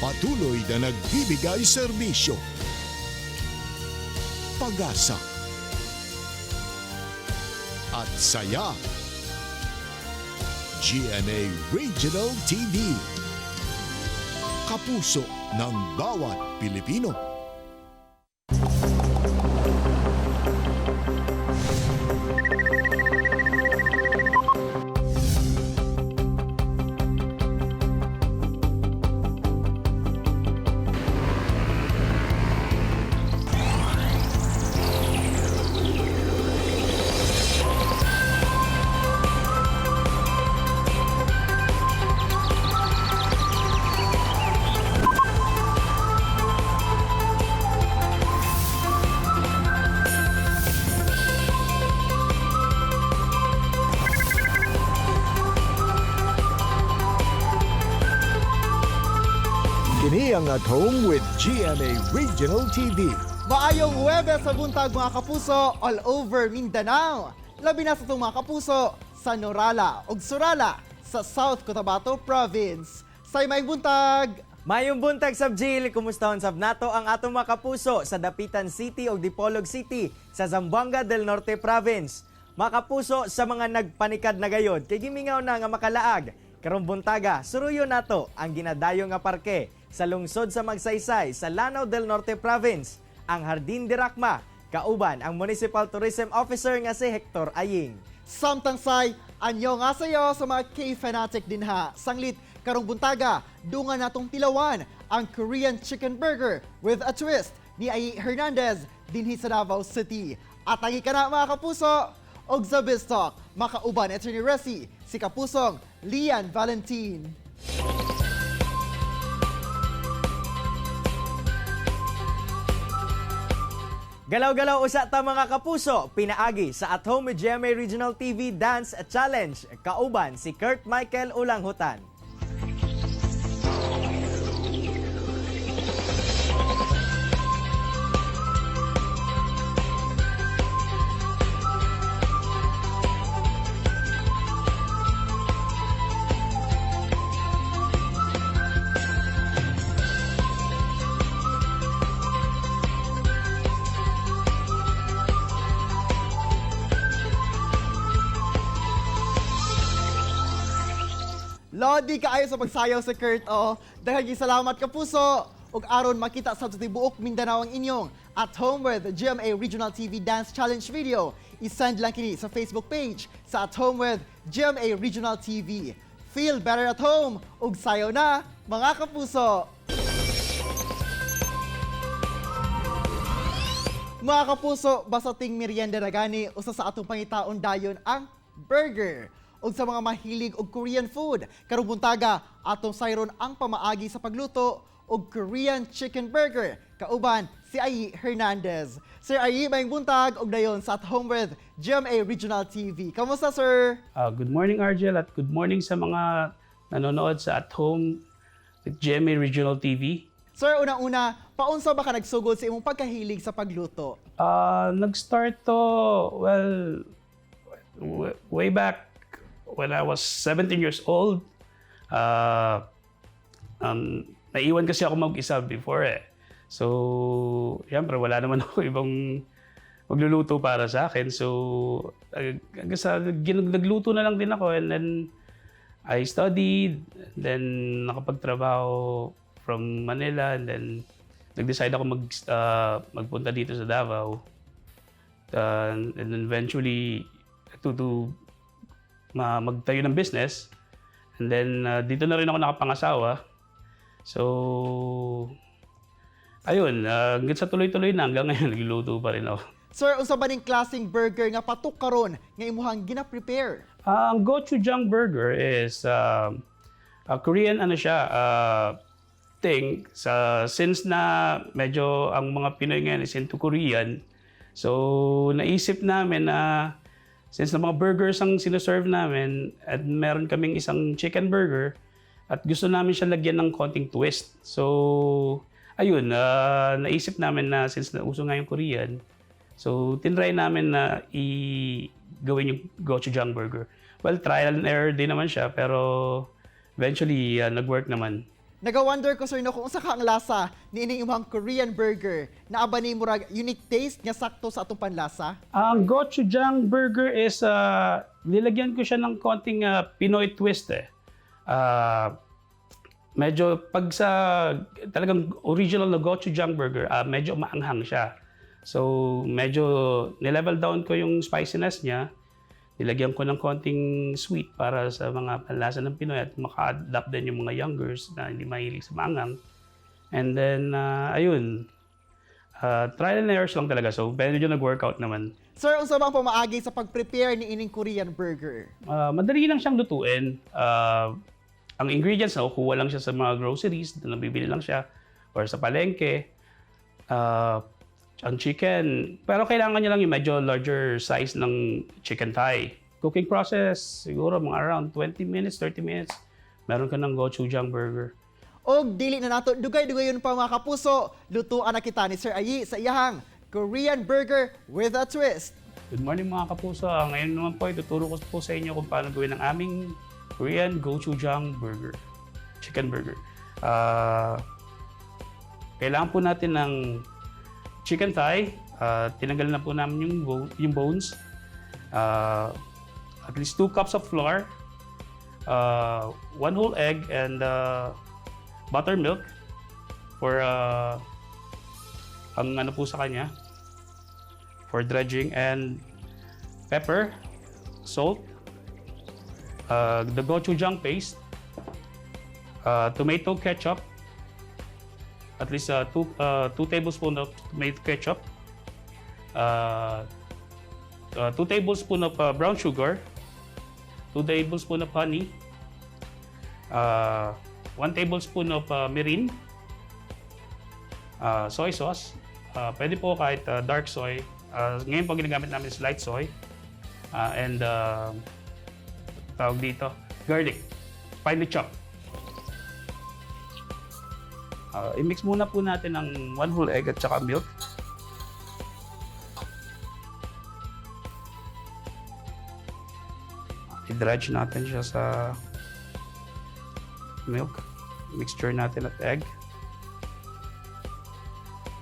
Patuloy na nagbibigay serbisyo, pag-asa, at saya. GMA Regional TV. Kapuso ng bawat Pilipino. Kini ang At Home with GMA Regional TV. Maayong Huwebes sa buntag, mga kapuso, all over Mindanao. Labi na sa itong mga kapuso sa Norala ug Surala sa South Cotabato Province. Say maayong buntag! Mayong buntag sab, Jill, kumustahon sab nato ang atong mga kapuso sa Dapitan City ug Dipolog City sa Zamboanga del Norte Province. Mga kapuso sa mga nagpanikad na gayod kay gimingaw na nga makalaag. Karong buntaga, suruyo nato ang ginadayo nga parke sa lungsod sa Magsaysay sa Lanao del Norte Province, ang Hardin de Racma, kauban ang Municipal Tourism Officer nga si Hector Aying. Samtang say, anyo nga sayo sa mga K-fanatic dinha. Sanglit, karong buntaga, dunga natong tilawan ang Korean Chicken Burger with a twist ni Ai Hernandez dinhi sa Davao City. At agi ka na, mga kapuso! Og sa Biz Talk, makauban Attorney Resi, si Kapusong Lian Valentin. Galaw-galaw usa ta, mga kapuso, pinaagi sa At Home with GMA Regional TV Dance Challenge. Kauban si Kurt Michael Ulanghutan. Lodi kaayo sa pagsayaw sa Kurt, oh. Daghang salamat, kapuso. Ug aron makita sa tibuok Mindanao ang inyong At Home with GMA Regional TV Dance Challenge video, isend lang kini sa Facebook page sa At Home with GMA Regional TV. Feel better at home ug sayaw na, mga kapuso. Mga kapuso, basta ting merienda na gani, usa sa atong pangitaon dayon ang burger. Ug sa mga mahilig og Korean food, karong buntaga atong sayron ang pamaagi sa pagluto og Korean chicken burger. Kauban si Ayi Hernandez. Sir Ayi, maayong buntag og dayon sa At Home with GMA Regional TV. Kamusta, sir? Good morning, Argel, at good morning sa mga nanonood sa At Home with GMA Regional TV. Sir, unang-una, paunsa ba ka nagsugod sa imong pagkahilig sa pagluto? Nag-start to, well, way back when I was 17 years old. Naiwan kasi ako mag-isa before eh. So, syempre, wala naman ako ibang magluluto para sa akin. So, hanggang sa nagluto na lang din ako and then I studied, then nakapagtrabaho from Manila and then nag-decide ako magpunta dito sa Davao. And then eventually to magtayo ng business. And then dito na rin ako nakapangasawa. So ayun, hanggang sa tuloy-tuloy na hanggang ngayon nagluluto pa rin ako. Sir, unsa ba ning klaseng burger nga patok karon nga imuhang gina-prepare? Ang gochujang burger is a Korean ano siya thing sa since na medyo ang mga Pinoy ngayon is into Korean. So naisip namin na since na mga burgers ang sinuserve namin at meron kaming isang chicken burger at gusto namin siya lagyan ng konting twist. So ayun, naisip namin na since nauso nga yung Korean, so tinry namin na i-gawin yung gochujang burger. Well, trial and error din naman siya, pero eventually, nag-work naman. Naga-wonder ko, sir, no, kung unsa ka ang lasa niining imong Korean burger. Naa ba ni murag unique taste nga sakto sa atong panlasa? Ang gochujang burger is, nilagyan ko siya ng konting Pinoy twist eh. Medyo pag sa talagang original na gochujang burger, medyo maanghang siya. So medyo nilevel down ko yung spiciness niya. Nilagyan ko ng konting sweet para sa mga panlasa ng Pinoy at maka-adapt din yung mga youngers na hindi mahilig sa maanghang. And then, ayun, trial and errors lang talaga. So, medyo nag-workout naman. Sir, unsa ba ang pamaagi sa pag-prepare niining Korean burger? Madali lang siyang lutuin. Ang ingredients, nakukuha lang siya sa mga groceries, na nabibili lang siya, or sa palengke. Ang chicken, pero kailangan niya lang yung medyo larger size ng chicken thigh. Cooking process, siguro mga around 20 minutes, 30 minutes, meron ka ng gochujang burger. Og dili na nato dugay-dugayon pa, mga kapuso, lutuan na kita ni Sir Ayi sa iyahang Korean burger with a twist. Good morning, mga kapuso. Ngayon naman po, ituturo ko po sa inyo kung paano gawin ang aming Korean gochujang burger. Chicken burger. Kailangan po natin ng chicken thigh. Tinanggal na po namin yung bones. At least 2 cups of flour. 1 whole egg and buttermilk for ang ano po sa kanya for dredging, and pepper, salt, the gochujang paste, tomato ketchup, at least 2 tablespoons of tomato ketchup, 2 tablespoons of brown sugar, 2 tablespoons of honey, 1 tablespoon of mirin, soy sauce. Pwede po kahit dark soy. Ngayon po, ginagamit namin is light soy. And tawag dito, garlic. Finely chopped. I-mix muna po natin ang one whole egg at saka milk. I-dredge natin siya sa milk. Mixture natin at egg.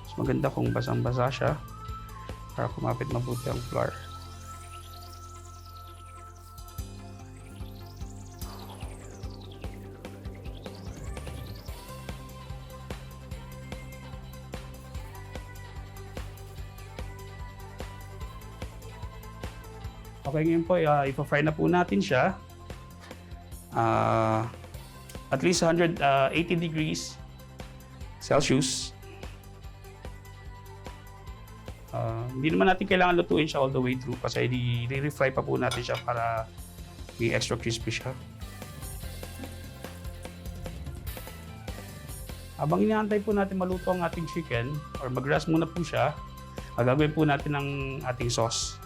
Mas maganda kung basang-basa siya para kumapit mabuti ang flour. Okay, ngayon po, ipa-fry na po natin siya. At least 180 degrees Celsius. Hindi naman natin kailangan lutuin siya all the way through kasi i-refry pa po natin siya para maging extra crispy siya. Habang inaantay po natin maluto ang ating chicken or mag-rest muna po siya, gagawin po natin ang ating sauce.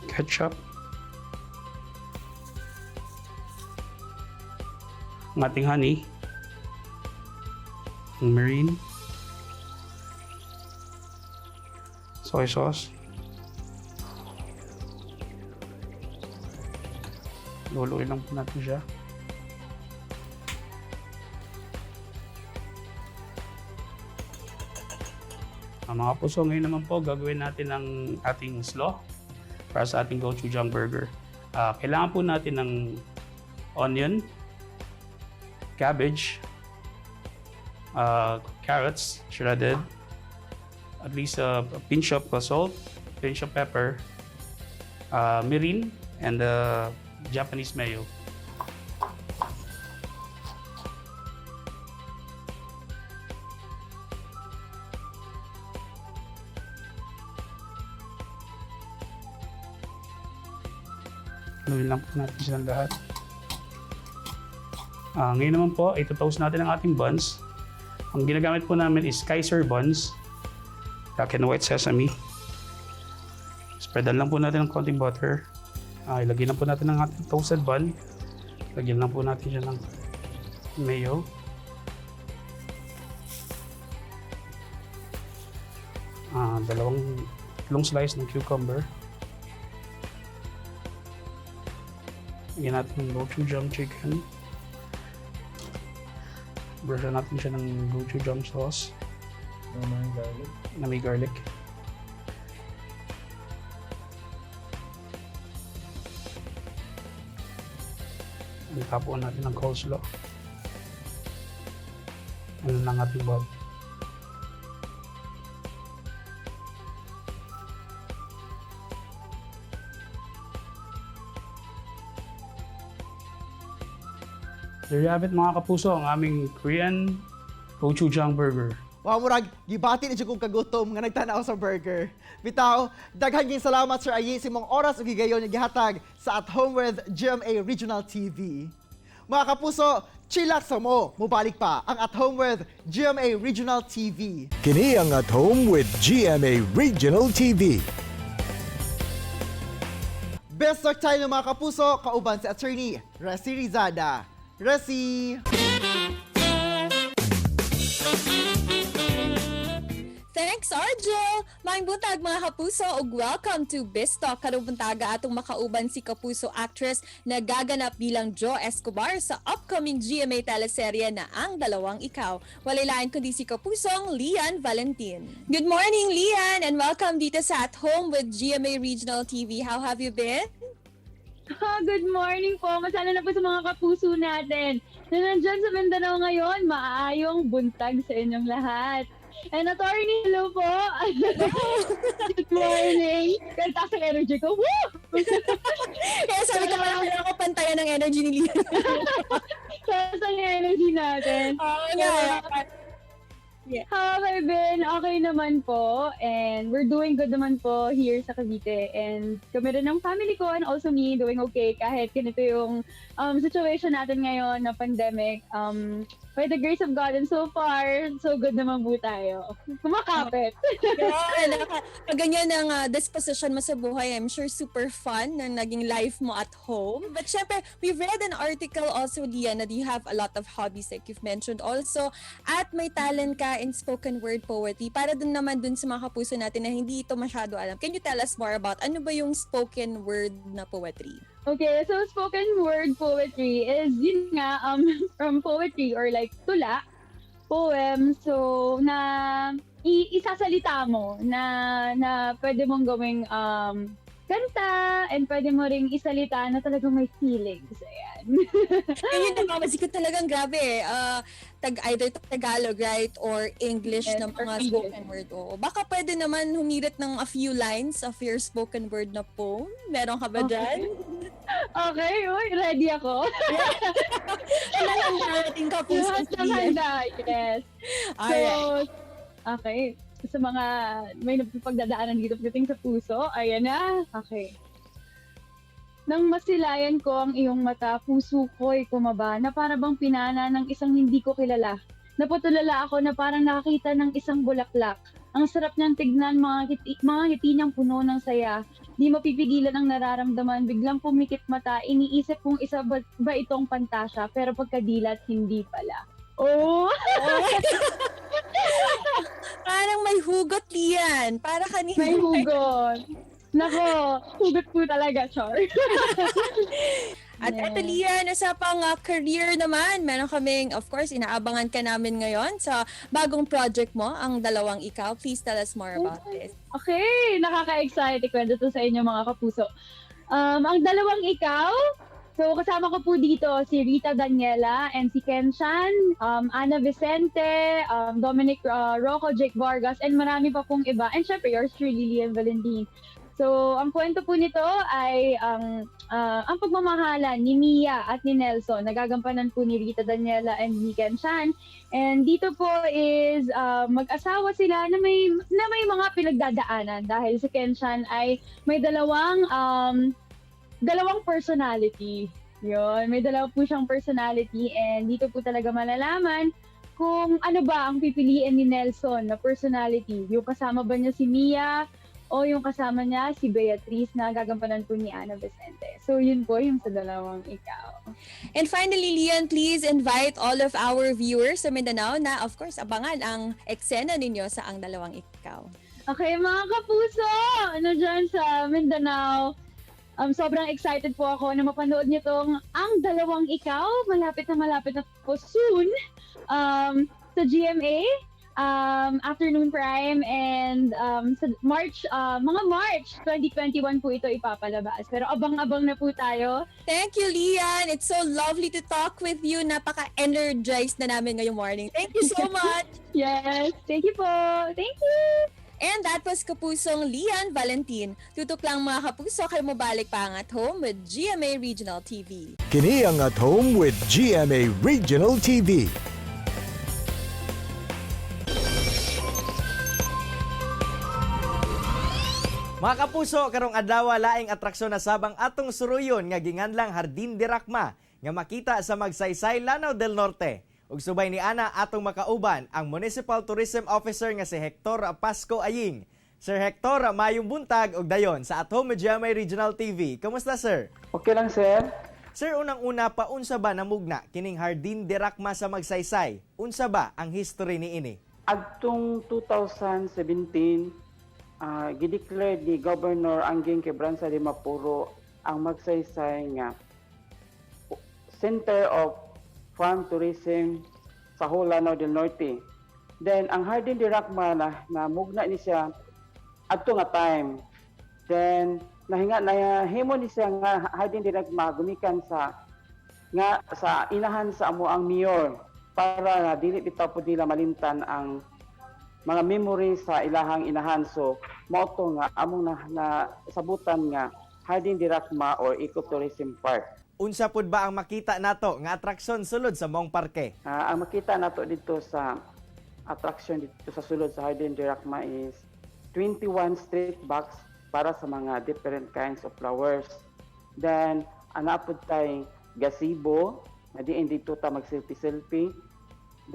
Ketchup. Ang ating honey. Ang mirin. Soy sauce. Luluin lang po natin siya. Ang mga puso, ngayon naman po, gagawin natin ang ating slaw para sa ating gochujang burger. Kailangan po natin ng onion, cabbage, carrots, shredded, at least a pinch of salt, pinch of pepper, mirin, and Japanese mayo. Haluin lang po natin silang lahat. Ngayon naman po, ito-toast natin ang ating buns. Ang ginagamit po namin is Kaiser buns. Black and white sesame. Spreadan lang po natin ng konting butter. Ilagay lang po natin ang ating toasted bun. Lagyan lang po natin siya ng mayo. Dalawang tatlong slice ng cucumber. Lagyan natin ng gochujang chicken. Brush natin siya ng gochujang sauce na may garlic. And tapuan natin ng coleslaw. Ano ng ating bun. There you have it, mga kapuso, ang aming Korean gochujang burger. Wa, murag gibati ni jud kong kagutom nga nagtan-aw sa burger. Bitaw, daghan gyud salamat, Sir Ayi, sa imong oras ug higayon nga gihatag sa At Home with GMA Regional TV. Mga kapuso, chillax sa mo, mubalik pa ang At Home with GMA Regional TV. Kini ang At Home with GMA Regional TV. Best talk tayo, mga kapuso, kauban si Attorney Resi Rizada. Resi! Thanks, Argel! Maayong buntag, mga kapuso, ug welcome to Biztalk. Karong buntaga atong makauban si kapuso actress na gaganap bilang Joe Escobar sa upcoming GMA teleserye na Ang Dalawang Ikaw. Walay lain kundi si kapusong Lian Valentin. Good morning, Lian, and welcome dito sa At Home with GMA Regional TV. How have you been? Ah, good morning po. Masala na po sa mga kapuso natin na nandyan sa Mindanao ngayon. Maayong buntag sa inyong lahat. And Attorney, hello po. Good morning. Kaya taas ang energy ko. Woo! Kaya sabi ko, parang kailangan ko pantayan ng energy ni Lian. Taas ang energy natin. Oo nga. How have I been? Okay naman po. And we're doing good naman po here sa Cavite. And kami rin ng family ko and also me doing okay kahit ganito yung situation natin ngayon na pandemic. By the grace of God and so far, so good naman po tayo. Kumakapit. Yeah, pag ganyan ang disposition mo sa buhay, I'm sure super fun na naging life mo at home. But syempre, we read an article also, Lian, that you have a lot of hobbies like you've mentioned also. At may talent ka in spoken word poetry. Para dun naman dun sa mga kapuso natin na hindi ito masyado alam, can you tell us more about ano ba yung spoken word na poetry? Okay, so spoken word poetry is yun nga from poetry or like tula, poem, so na isasalita mo na na pwede mong gawing kanta and pwede mo ring isalita na talagang may feelings. Ayan. Ayun yung napapansin ko talagang grabe eh. Either Tagalog, right? Or English Yes, na or mga English. spoken word. Oo. Baka pwede naman humirit ng a few lines of your spoken word na poem. Meron ka ba dyan? Okay, uy, ready ako. Handa natin kapuso. Lahat ng handa, yes. So, Alright. okay. Sa mga may pagdadaanan dito pagdating sa puso, ayan na. Okay. Nang masilayan ko ang iyong mata, puso ko'y kumaba na para bang pinana ng isang hindi ko kilala. Napatulala ako na parang nakakita ng isang bulaklak. Ang sarap niyang tignan, mga ngiti niyang puno ng saya. Di mapipigilan ang nararamdaman, biglang pumikit mata, iniisip kung isa ba itong pantasya, pero pagkadilat, hindi pala. Oh! Parang may hugot, Lian. Para kanino? May hugot. Nako, hugot po talaga, Char. At eto, Lian, nasa pang career naman, meron kaming, of course, inaabangan ka namin ngayon sa bagong project mo, Ang Dalawang Ikaw. Please tell us more about this. Okay, nakaka-excite. Ikwento to sa inyo, mga kapuso. Ang Dalawang Ikaw, so kasama ko po dito si Rita Daniela and si Ken Chan, Ana Vicente, Dominic Rocco, Jake Vargas, and marami pa pong iba. And syempre, yours truly, Lian Valentin. So, ang kwento po nito ay ang pagmamahalan ni Mia at ni Nelson. Nagagampanan po ni Rita Daniela and ni Ken Chan. And dito po is mag-asawa sila na may mga pinagdadaanan dahil si Ken Chan ay may dalawang personality. Yun, may dalawa po siyang personality and dito po talaga malalaman kung ano ba ang pipiliin ni Nelson na personality. Yung kasama ba niya si Mia o yung kasama niya si Beatrice na gagampanan po ni Ana Vicente. So yun po yung sa Dalawang Ikaw. And finally, Lian, please invite all of our viewers sa Mindanao na, of course, abangan ang eksena ninyo sa Ang Dalawang Ikaw. Okay, mga kapuso, ano dyan sa Mindanao, Sobrang excited po ako na mapanood niyo tong Ang Dalawang Ikaw. Malapit na po soon sa GMA, Afternoon Prime, and sa March, mga March 2021 po ito ipapalabas. Pero abang-abang na po tayo. Thank you, Lian. It's so lovely to talk with you. Napaka-energized na namin ngayong morning. Thank you so much. Yes, thank you po. Thank you. And that was Kapusong Lian Valentin. Tutok lang, mga kapuso, kay mobalik pa ang At Home with GMA Regional TV. Kini ang At Home with GMA Regional TV. Mga kapuso, karong adlaw laing atraksyon na sabang atong suruyon nga ginganlang Hardin de Racma nga makita sa Magsaysay, Lanao del Norte. Ug subay ni ana atong makauban ang Municipal Tourism Officer nga si Hector Pasco Aying. Sir Hector, mayong buntag ug dayon sa At Home with GMA Regional TV. Kamusta, sir? Okay lang, sir. Sir, unang-una pa, unsa ba namugna kining Hardin de Racma sa Magsaysay? Unsa ba ang history niini? Adtong 2017, gideclare ni Governor Angging Quebranza de Mapuro ang Magsaysay nga Center of Farm Tourism sa whole Lanao del Norte. Then ang Hardin de Racma na namugna ni siya adto nga time. Then nahinga nahimo ni siya nga Hardin de Racma gumikan sa nga sa inahan sa amo ang mayor para na dili bitaw pud nila malimtan ang mga memory sa ilahang inahan. So mao to nga among na sabutan nga Hardin de Racma or Ecotourism Park. Unsa pud ba ang makita nato nga atraksyon sulod sa maong parke? Ang makita nato dito sa attraction dito sa sulod sa Hardin de Racma is 21 street box para sa mga different kinds of flowers. Then ana pud tay gazebo nga diin dito ta mag selfie selfie.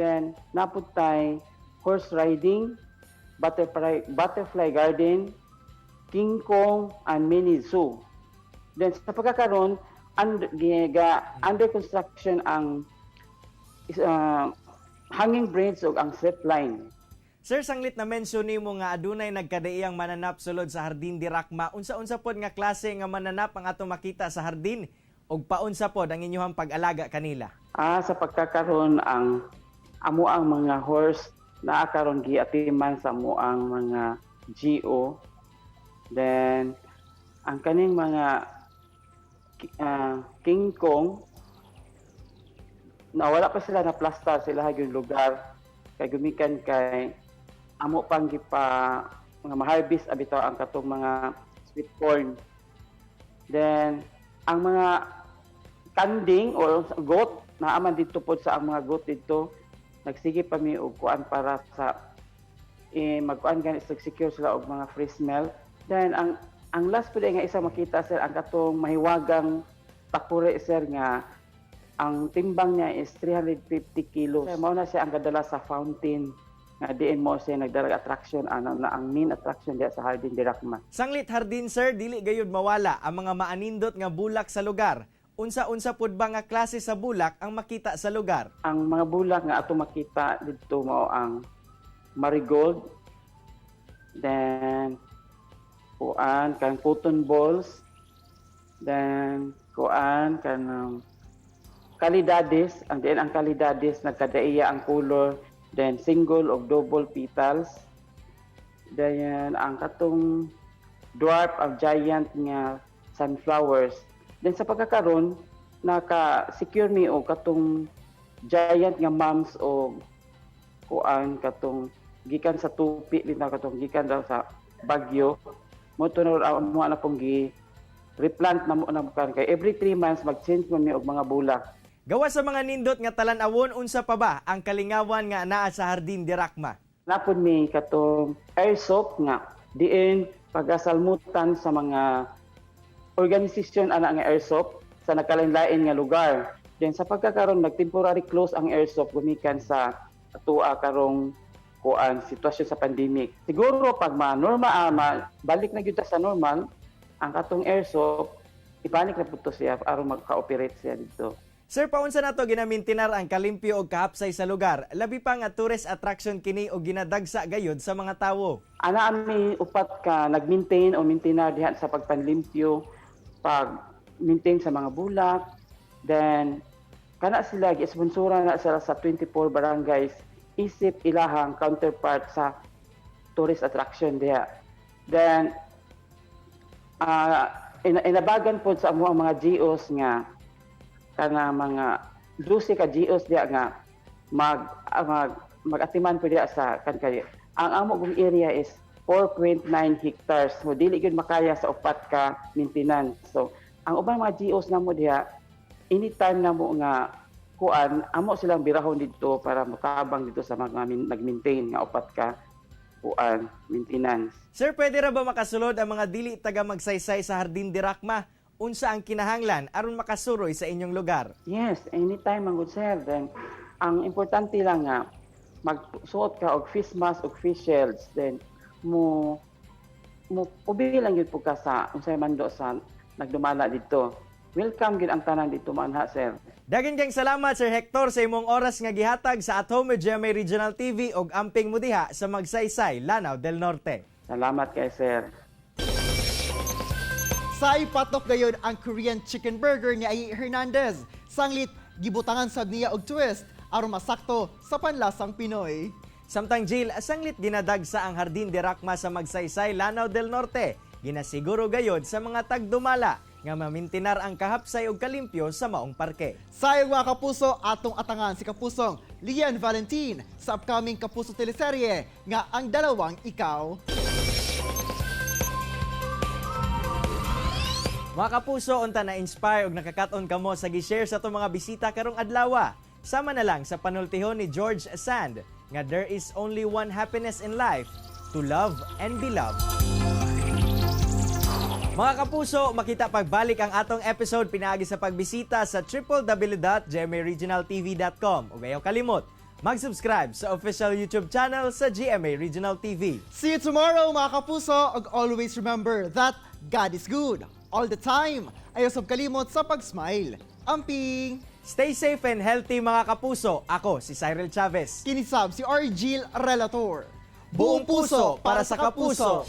Then napud tay horse riding, butterfly garden, King Kong and mini zoo. Then sa pagkakaron under construction ang hanging bridge ug ang zip line. Sir, sanglit na mention nimo nga adunay nagkadaiyang mananap sulod sa Hardin de Racma. Unsa-unsa pod nga klase nga mananap ang atong makita sa hardin ug paunsa pod ang inyong pag-alaga kanila? Sa pagkakaron ang amo ang mga horse naa karon giatiman sa amo ang mga GO. Then ang kaning mga King Kong na wala pa sila na plaster sila yung lugar kay gumikan kay amo pang gipa mga ma-harvest abitaw ang katong mga sweet corn. Then ang mga kanding or goat naaman dito pod sa ang mga goat dito, nagsige pa mi og kuan para sa magkuan gani secure sila og mga fresh milk. Then ang last pud nga isa makita, sir, ang katong mahiwagang takure, sir, nga ang timbang niya is 350 kilos. Mao na siya ang gadala sa fountain nga diin mo siya nagdala attraction ano na ang main attraction diya sa Hardin de Racma. Sanglit hardin, sir, dili gayud mawala ang mga maanindot nga bulak sa lugar. Unsa-unsa pud ba nga klase sa bulak ang makita sa lugar? Ang mga bulak nga ato makita didto mao ang marigold, then kuan kan cotton balls, then kuan kan kalidades, ang diin ang kalidades nagkadaiya ang color, then single o double petals. Then ang katong dwarf of giant nga sunflowers. Then sa pagkakaron naka-secure mi og katong giant nga mums o kuan katong gikan sa tupi bitaw, katong gikan daw sa Bagyo mo to na mo na pong gi replant na mo na kan kay every 3 months mag-change mo mi og mga bulak. Gawa sa mga nindot nga talan-awon, unsa pa ba ang kalingawan nga naa sa Hardin de Racma? Napod mi katong airsoft nga diin pagasalmutan sa mga organisasyon ana nga airsoft sa nagkalain-lain nga lugar. Then sa pagkakaron nag-temporary close ang airsoft gumikan sa atua karong kuan sitwasyon sa pandemic. Siguro pag ma-normal balik na gyud ta sa normal, ang katong airsoft ibalik na pud to siya aron magka-operate siya dito. Sir, paunsa na to ginamintinar ang kalimpyo og kahapsay sa lugar? Labi pa nga tourist attraction kini og ginadagsa gayud sa mga tawo. Ana ami upat ka nag-maintain o maintainer diha sa pagpanlimpyo. pag maintain sa mga bulak. Then kana sila gi-sponsora na sila sa 24 barangays isip ilahang counterpart sa tourist attraction diha. Then inabagan pod sa amo ang mga GOs nga kana mga 12 ka GOs diha nga mag ah, mag magatiman po diha sa kan kay ang amo kong area is 4.9 hectares, so dili gyud makaya sa upat ka maintenance. So ang ubang mga GOs namo diha, anytime namo nga kuan, amo silang birahon didto para motabang dito sa mga nag-maintain nga upat ka kuan maintenance. Sir, pwede ra ba makasulod ang mga dili taga Magsaysay sa Hardin de Racma? Unsa ang kinahanglan aron makasuroy sa inyong lugar? Yes, anytime man gud, sir. Then ang importante lang nga magsuot ka og face mask og face shields, then mo mo ubi lang gyud pud ka sa unsay man do sa nagdumala didto. Welcome gyud ang tanan didto manha, sir. Daghang kang salamat, Sir Hector, sa imong oras nga gihatag sa At Home with GMA Regional TV og amping mo diha sa Magsaysay, Lanao del Norte. Salamat kay sir. Sa ipatok gayon ang Korean chicken burger ni Ai Hernandez. Sanglit, gibutangan sab niya og twist aron masakto sa panlasang Pinoy. Samtang Jill, sanglit ginadagsa ang Hardin de Racma sa Magsaysay, Lanao del Norte. Ginasiguro gayod sa mga tagdumala nga mamintinar ang kahapsay og kalimpyo sa maong parke. Sayang mga kapuso, atong atangan si Kapusong Lian Valentin sa upcoming Kapuso teleserye nga Ang Dalawang Ikaw. Mga kapuso, unta na-inspire og nakakaton kamo sa gi-share sa atong mga bisita karong adlaw. Sama na lang sa panultihon ni George Sand nga there is only one happiness in life, to love and be loved. Mga kapuso, makita pagbalik ang atong episode pinaagi sa pagbisita sa www.gmaregionaltv.com. Ug ayaw kalimot, mag-subscribe sa official YouTube channel sa GMA Regional TV. See you tomorrow, mga kapuso, ug always remember that God is good all the time. Ayaw sab kalimot sa pag-smile. Amping! Stay safe and healthy, mga kapuso. Ako si Cyril Chavez. Kini sab si Argil Relator. Buong puso para sa kapuso.